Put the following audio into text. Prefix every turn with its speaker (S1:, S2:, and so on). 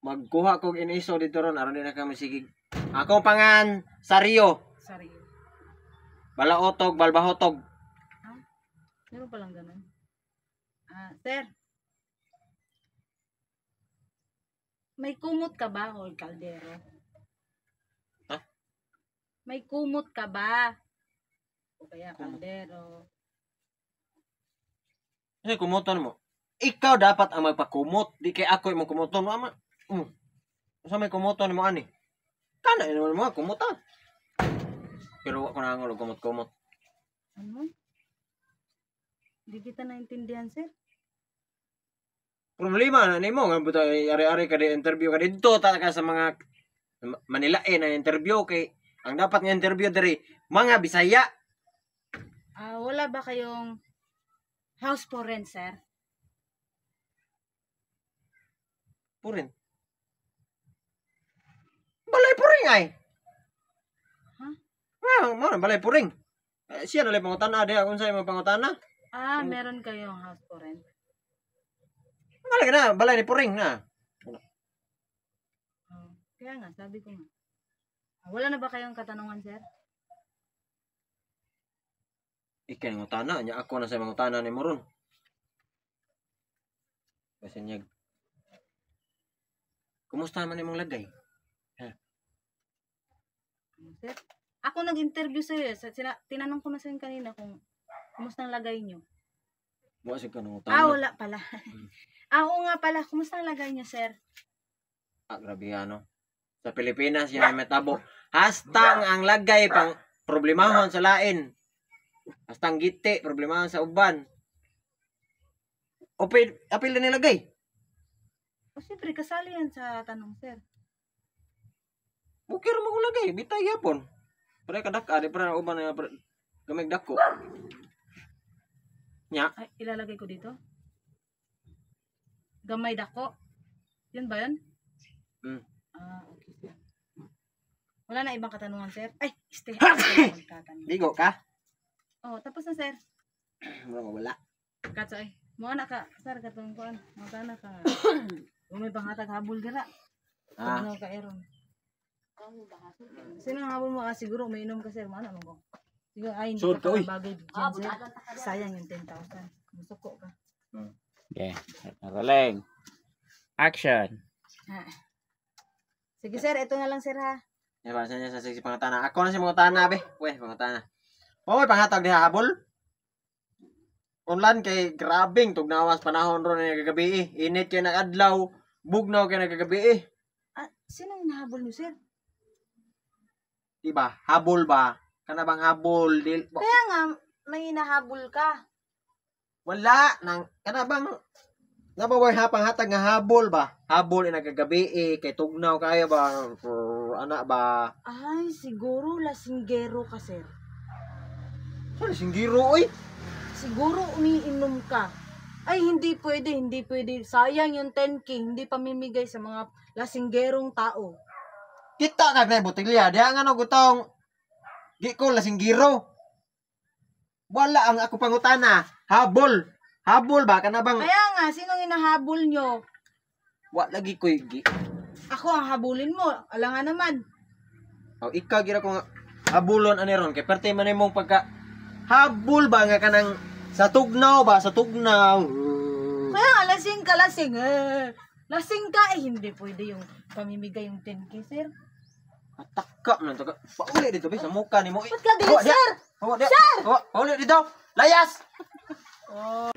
S1: Magkuha kog iniso dito ron aron di na kami sigig. Ako pangan Sario.
S2: Sorry.
S1: Balaotog, balbahotog.
S2: Meron palang ganun. Ah, sir. May kumot ka ba o kaldero?
S1: Ha?
S2: May kumot ka ba? O kaya
S1: Kumot.
S2: kaldero.
S1: Kasi kumuton mo. Ikaw dapat ang magpakumot. Di kay ako imong kumuton. Ama. Unsa may kumuton mo ani? Kana ino mo kumutan. Pero wa ko nangol og kumot-kumot.
S2: Ano? Hindi kita naintindihan, sir.
S1: Problema na nimo nga buta ari-ari ka di interview ka didto ta ka sa mga Manilae na interview kay ang dapat nga interview diri mga Bisaya.
S2: Ah, wala ba kayong house for rent, sir?
S1: Purin. Balay puring ay.
S2: Ha?
S1: Ah, mo na balay puring. Eh, siya na lang pangutana diha kung sa imong pangutana.
S2: Ah, meron kayong house for rent.
S1: Balay na, balay ni puring na.
S2: Oh, kaya nga, sabi ko nga. Ah, wala na ba kayong katanungan, sir?
S1: Ikay ngutana nya ako na sa mangutana nimo ron. Kasi niya. Kumusta man imong lagay?
S2: Ano, sir? Ako nag-interview sa'yo eh. Tinanong ko na sa'yo kanina kung kumusta ang lagay nyo.
S1: Wa sig ka nangutana.
S2: Ah, wala pala. Ah, oo nga pala. Kumusta ang lagay nyo, sir?
S1: Ah, grabe ano. Sa Pilipinas yan ay matabo. Hastang ang lagay pang problemahon sa lain. Hastang giti, problemahon sa uban. Apil, apil na nilagay.
S2: O, siyempre, kasali yan sa tanong, sir.
S1: Bukir mo kung lagay, bitay gyapon. Pare kadak di para uban na gamay dako. Nya,
S2: Ay, ilalagay ko dito? Gamay dako? Yun ba yun?
S1: Mm.
S2: Ah, okay, sir. Wala na ibang katanungan, sir? Ay, stay. Ako magtatanong.
S1: Ligo ka?
S2: Oh, tapos na, sir.
S1: Mura mawala.
S2: Katso ay. Mo na ka, sir, katong kuan. Mo na ka. Kung may pangatag habol dira.
S1: Ah,
S2: Ano ka eron? Sino ang habol mo? Ah, siguro umiinom ka, sir. Mana mo ko. Siguro ay hindi
S1: Sure
S2: ka
S1: ka, uy.
S2: pala bagay dyan, sir. Sayang yung 10,000. Musuko ka.
S3: Okay. Rolling. Action.
S2: Ah. Sige, sir, ito na lang, sir, ha.
S1: Ya ba sa niya sa sexy pangutana. Ako na si mangutana be. Weh, pangutana. Mao panghatag diha habol. Online kay grabing tugnawas panahon ron nga gagabi eh. Init kay nag-adlaw, bugnaw kay nagagabi eh.
S2: Ah, sino ang hinahabol niyo, sir?
S1: Di ba? Habol ba? Kana bang habol? Dil,
S2: Kaya nga, may hinahabol ka.
S1: Wala nang kana bang nabaway ha panghatag nga habol ba? Habol ina kagabi eh, kay tugnaw kayo ba? Ana ba?
S2: Ay, siguro lasinggero ka, sir.
S1: Sorry, singgiro oy.
S2: Siguro umiinom ka. Ay, hindi pwede, hindi pwede. Sayang yung 10K, hindi pamimigay sa mga lasinggerong tao.
S1: Kita kag na botelya, diha nga no gutong di ko lasinggiro. Wala ang ako pangutana. Habol. Habol ba kana bang
S2: Kaya nga, sinong hinahabol nyo?
S1: wa lagi koy gi.
S2: Ako ang habulin mo. Alangan naman.
S1: Oh, ikaw gira ko nga habulon ani ron kay perte man imong pagka habol ba nga kanang sa tugnaw ba sa tugnaw.
S2: Kaya nga, lasing ka, lasing. Eh, lasing ka, eh, hindi pwede yung pamimigay yung 10K, sir.
S1: Ataka man to ka. Pauli dito be sa muka nimo.
S2: Ba't ka galit, sir?
S1: Sir! Pauli dito. Layas.
S2: Oh.